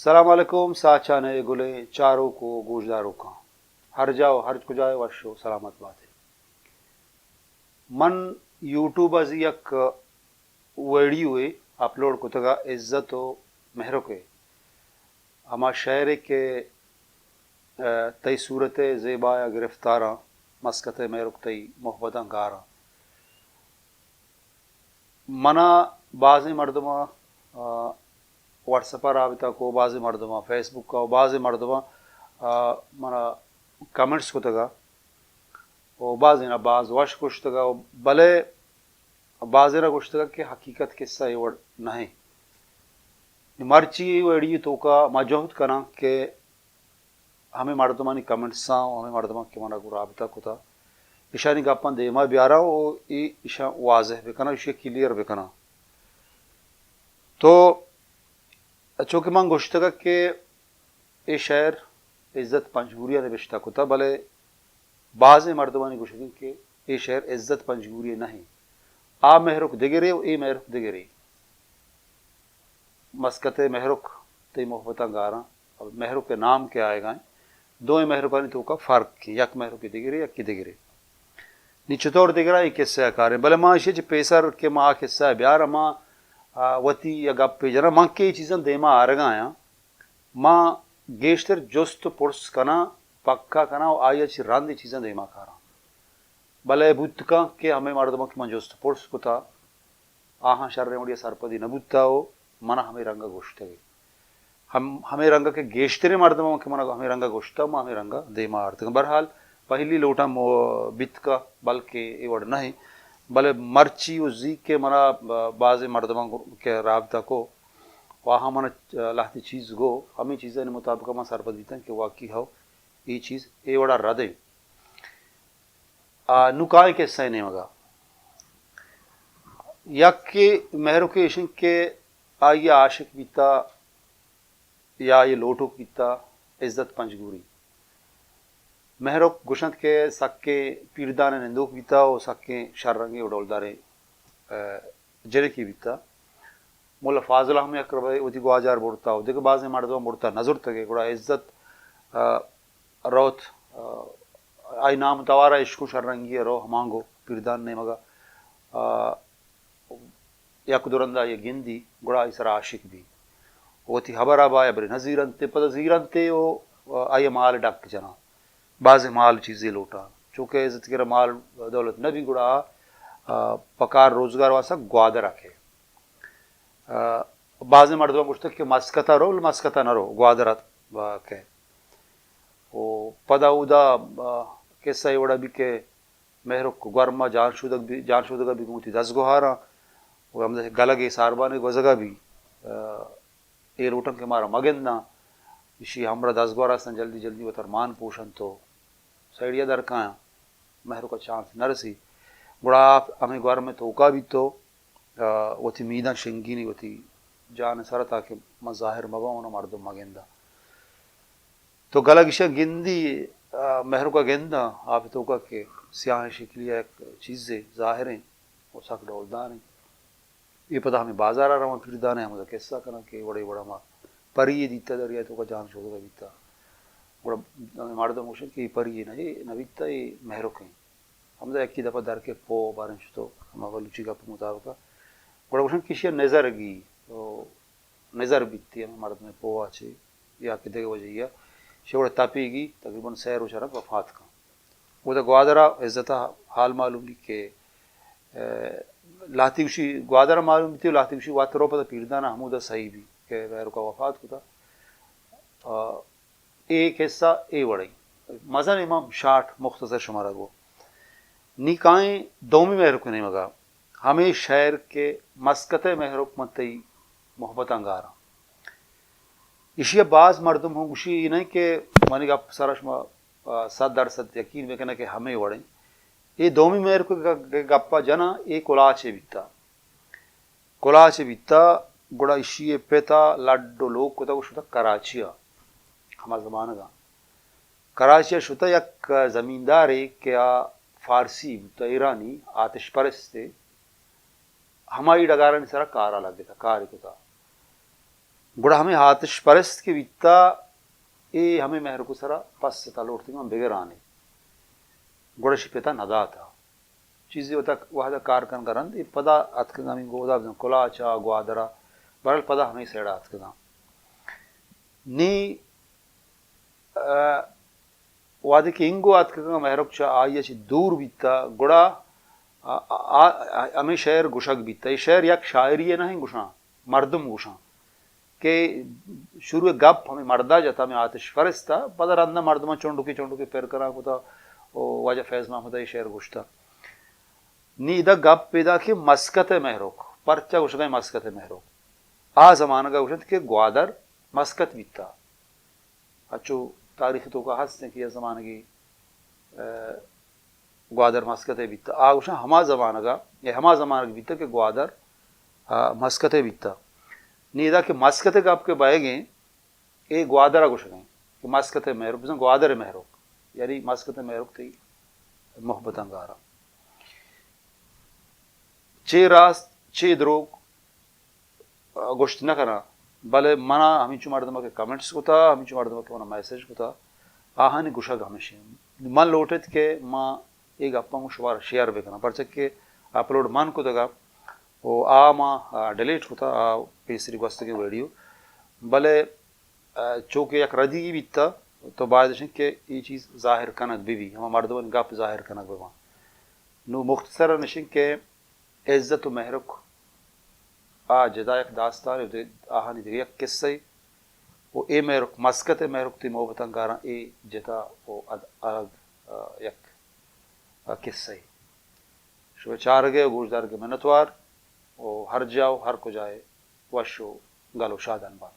سلام علیکم، ساچان ءِ گلیں چاروک و گوشداروکاں، ہر جا و ہر کجا ءَ وش و سلامت بات ئے۔ من یوٹیوب ءَ زی یک ویڈیوے اپلوڈ کتگ ءَ عزت و مہرک ءِ، ہما شعرے کہ، ءَ، تئی صورت ءِ زیبا ءَ گرفتاراں، مسکت ءِ مہرک تئی محبتاں گاراں۔ منا بازیں مردماں، آ، واٹس اپ ءَ رابطہ کو، بازیں مردماں فیس بک ءَ، و بازیں مردماں، آ، منا کمنٹس کتگ ءَ، و بازیں ءَ باز وش گوشتگ ءَ، و بلے بازیں ءَ گوشتگ ءَ کہ حقیقت کسہ اے وڑ نہ ایں۔ مرچی اے ویڈیو توکا ما جہد کناں کہ ہمے مردمانی کمنٹساں و ہمے مردماں کہ منا گوں رابطہ کتا، اشانی گپاں دیما بیاراں و اے اشاں واضح بکناں، اشی کلیئر بکناں۔ تو چونکہ من گوشتگ کہ اے شعر عزت پنجگوری ءَ نبشتہ کتا، بلے بازیں مردمانی گوشگ انت کہ اے شعر عزت پنجگوری ءِ نہ انت۔ آ مہرک دگرے و اے مہرک دگرے۔ مسکت ءِ مہرک تئی محبتاں گاراں، مہرک ءِ نام کہ آیگا انت، دوئیں مہرکانی توکا فرق انت، یک مہرکے دگرے، یکے دگرے۔ نی چطور دگرا اے قصہ ءَ کاریں، بلے ما اشی چہ پیسر کہ ما آ قصہ ءَ بیاراں، ما، آ، وتی یا گپے جناں، من کہ اے چیزاں دیما آرگا آیاں، ما گیشتر جست و پرس کناں، پکا کناں و آئی ءَ چہ رند اے چیزاں دیما کاراں۔ بلے بوت کنت کہ ہمے مردماں کہ من جست پرس کتا، آہاں شریں وڑی ءَ سرپدی نہ بوتا و منا ہمے رنگ ءَ گوشتگ۔ ہم، ہمے رنگ ءَ کہ گیشتریں مردماں کہ منا ہمے رنگ ءَ گوشتا، ما ہمے رنگ ءَ دیما آرتگ۔ بہرحال، پہلی لوٹاں مو-، بیت کا، بلکہ اے وڑ نہ ایں۔ بلے مرچی و زی کہ منا ب-، بازیں مردماں گو-، کہ رابطہ کو، و آہاں منا لہتے چیز گو، ہمے چیزانی مطابق ما سرپد بیتاں کہ واقعی ہو، اے چیز اے وڑا رد ایں۔ آ، نوں کائیں قصہ ءِ نیمگا۔ یکے مہرکے ایش انت کہ آئی ءَ عاشق بیتا یا آئی ءِ لوٹوک بیتا عزت پنجگوری۔ مہرک گوشنت کہ سکیں پیردان ءِ نندوک بیتا و سکیں شر رنگیں و ڈولداریں، آ، جنکے بیتا۔ ملا فاضل ءَ ہم یک ربے وتی گواجار برتا و دگہ بازیں مردماں برتا، نہ زرتگ ئے۔ گڑا عزت، آ، روت، آ، آئی نام توار ءَ اشکو شررنگی ءَ رو ہمانگو پیردان نیمگ ءَ، آ، یک دو رند آئی ءَ گندی، گڑا آئی سرا عاشق بی۔ وتی ہبر ءَ بیا برے نہ زیرنت، پدا زیرنت و آئی ءَ مال ڈک جناں۔ بازیں مال چیزے لوٹاں۔ چونکہ عزت کرا مال دولت نہ بی گڑا، آ، پکار روزگار واسطہ گوادر ءَ کئے۔ آ، بازیں مردماں گوشتگ کہ مسکت ءَ رو، مسکت ءَ نہ رو، گوادر ءَ کئے۔ و پدا اودا، آ، قصہ اے وڑا بی کہ مہرک گورما جان شودگ بی، جان شودگ بی گوں وتی دزگوہاراں و ہمدا گلگے ساربانے گوزگا بی، آ، اے لوٹن کہ مارا مگنداں، اشی ہمراہ دزگوہار استن جلدی جلدی وتر مان پوشن تو سائیڈیا درکایاں، مہرک ءَ چانس نہ رسی۔ گڑا آپ ہمے گورم ءِ توکا بیت و، آ، وتی میداں شنگینی وتی جان ءِ سرا تاکہ من ظاہر مباں، اونا مردم مگنداں۔ تو گلگ ایشاں گندی، آ، مہرک ءَ گنداں، آپ ءِ توکا کہ سیاہیں شکلی ءَ یک چیزے ظاہریں و سک ڈولداریں۔ اے پدا ہمے بازار ءَ رواں پیردان ءَ ہمودا قصہ کناں کہ وڑے وڑا ما پری یے دیتا دریا ءِ توکا جان شودگا بیتا۔ گڑا ہمے مردم گوشنت کہ اے پری یے نہ، اے نہ بیتا، اے مہرک ایں۔ ہمودا یکے دپا در کے پو باریں شتو، ہما بلوچی گپ مطابقا۔ گڑا گوشنت کہ اشیا نظر گی، او نظر بیتی ہمے مردم ءِ پو ءَ چے یا کہ دگہ وجہی ءَ، اشیا گڑا تپیگی، تقریباً سئے روچ ءَ رند وفات کن۔ اودا گوادر ءَ عزت ءَ حال معلوم بی کہ، آ، لہتے گوشی گوادر ءَ معلوم بیتی و لہتے گوشی وت رو پدا پیردان ءَ ہمودا سہی بی کہ مہرک ءَ وفات کتا۔ آ، اے قصہ اے وڑیں۔ مزن امام شارٹ مختصر شمارا گو۔ نی کائیں دومی مہرک ءِ نیمگا۔ ہمے شعر کہ مسکت ءِ مہرک من تئی محبتاں گاراں۔ ایشی ءَ باز مردم ہوں گوشی، اے نہ کہ منی گپ سرا شما، آ، صد درصد یقین بکنئے کہ ہمے وڑیں۔ اے دومی مہرک ءِ گ-، گ-، گپا جناں، اے کلاچے بیتا۔ کلاچے بیتا، گڑا ایشی ءِ پت ءَ لڈ و لوگ کتگ و شتگ کراچی ءَ۔ ہما زمانگ ءَ کراچی ءَ شتہ یک زمیندارے کہ آ فارسی بوتہ، ایرانی، آتش پرستے، ہمائی ڈگارانی سرا کارا لگتہ، کارے کتہ۔ گڑا ہمے آتش پرست کہ بیتا، اے ہمے مہرک ء سرا پس اتا، لوٹتگاں بگرانی۔ گڑا شی پتا نداتا۔ چیزے وتا وہدا کار کنگا رند، اے پدا اتکگاں ہمینگو، اودا بزاں کلاچا، گوادرا، بہرحال پدا ہمے سیڈا اتکگاں۔ نی، ا، وہدے کہ اینگو اتکگاں مہرک چہ آئی ء چہ دور بیتا، گڑا آ، آ، آ، ہمے شعر گوشگ بیتا۔ اے شعر یک شاعری ء نہ انت گوشاں، مردم گوشاں کہ شروع گپ ہمے مردا جتا، ہمے آتش پرستا، پدا رندا مردماں چنڈکے چنڈکے پر کناں کتا و واجہ فیض محمد ء اے شعر گوشتا۔ نی ادا گپ پیدا کہ مسکت ء مہرک، پرچا گوشگا مسکت ء مہرک؟ آ زمانگا گوشنت کہ گوادر مسکت بیتا۔ اچو تاریخ توکا ہست انت کہ یک زمانگی، ا، گوادر مسکت ء بیتا۔ آ گوشاں ہما زمانگا، اے ہما زمانگ بیتا کہ گوادر، ا، مسکت ء بیتا۔ نی ادا کہ مسکت ء گپ کہ بئیگیں، اے گوادر ء گوشگیں کہ مسکت ء مہرک، بزاں گوادر ء مہرک، یعنی مسکت ء مہرک تئی محبت انگاراں۔ چے راست، چے دروگ، گوشت نہ کناں، بلے منا ہمینچو مردم کہ کمنٹس کتا، ہمینچو مردم کہ منا میسج کتا، آہانی گوشگ ہمیش انت۔ من لوٹت کہ ما اے گپاں گوں شمارا شیئر بکناں، پرچا کہ اپلوڈ من کتگا و آ ما، آ، ڈیلیٹ کتا، آ پیسری گوستگیں ویڈیو۔ بلے، آ، چونکہ یک ردی بیتا، تو باید اش انت کہ اے چیز ظاہر کنگ بہ بی، ہما مردمانی گپ ظاہر کنگ بہ باں۔ نو مختصر اش انت کہ عزت و مہرک آ جتا یک داستانے و دگہ، آہانی دگہ یک قصہ ے و اے مہرک، مسکت ء مہرک تئی محبتاں گاراں، اے جتا و اد-، الگ، آ، یک، آ، قصہ ے۔ شمئے چارگ ء و گوشدارگ ء منتوار و ہر جا و ہر کجا ء وش و گل و شادان بات۔